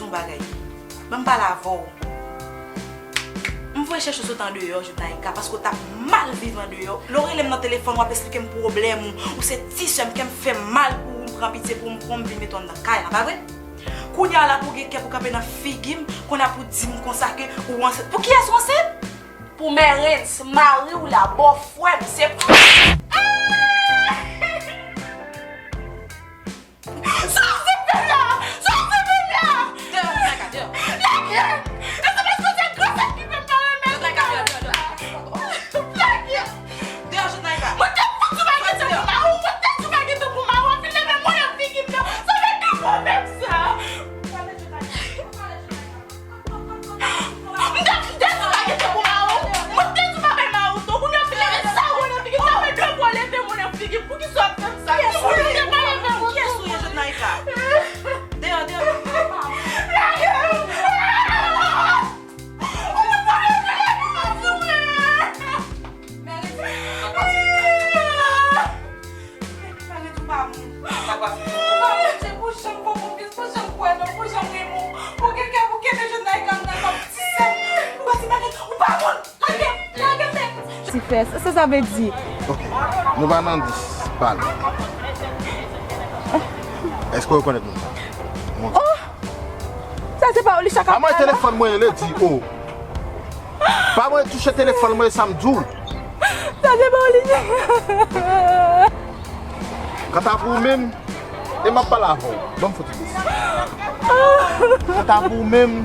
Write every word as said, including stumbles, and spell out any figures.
Yon bagay. Ban m pale avè w. M voye chèche w sot andeyò, Jonaïka, paske w t ap mal viv andeyò. Lè w rele m nan telefòn, w ap esplike m pwoblèm ou. Ou se ti sè m, kè m fè mal pou ou, m pran pitye pou ou, m pran m vin mete w anndan kay la, pa vre? Kounye a la pou w gen kè pou kanpe nan figi m, kounye a pou w di m konsa ke ou ansent. Pou kiyès ou ansent? Pou Mèrens, mari w la, bòfrè m, se... Sòti pèp la! Sòti pèp la! Dèyò, Jonaïka, dèyò. Lage! E se paske se grosès ki fè m pa renmen Jonaïka, dèyò, dèyò, dèyò. Lage! Dèyò, Jonaïka. Mwen te fouti bagay sa pou mari w, mwen te di bagay sa pou mari w, fin leve mwen nan figi m nan. Sa fè de pwoblèm sa. M te, m te di bagay sa pou mari w. Mwen te di bagay mari w tou. Kounye a fin leve sa ou nan figi m. Sa fè de pwoblèm pou leve mwen nan figi m. Poukisa w ap fè m sa? Kiyès ou ye? Kiyès ou ye, Jonaïka? Dèyò, dèyò. Ti fè, sa, sa vle di? Ok. Nou pa nan dis pale. Èske w rekonèt moun sa? Monchè. Oh! Sa se pa Olisha k ap pale. Pa mwen telefòn mwen rele di o. Pa mwen touche telefòn mwen sa m di w. Sa se pa Olisha. Kanta pou ou menm, e m ap pale avè w. Ban m fouti dis. Kanta pou ou menm,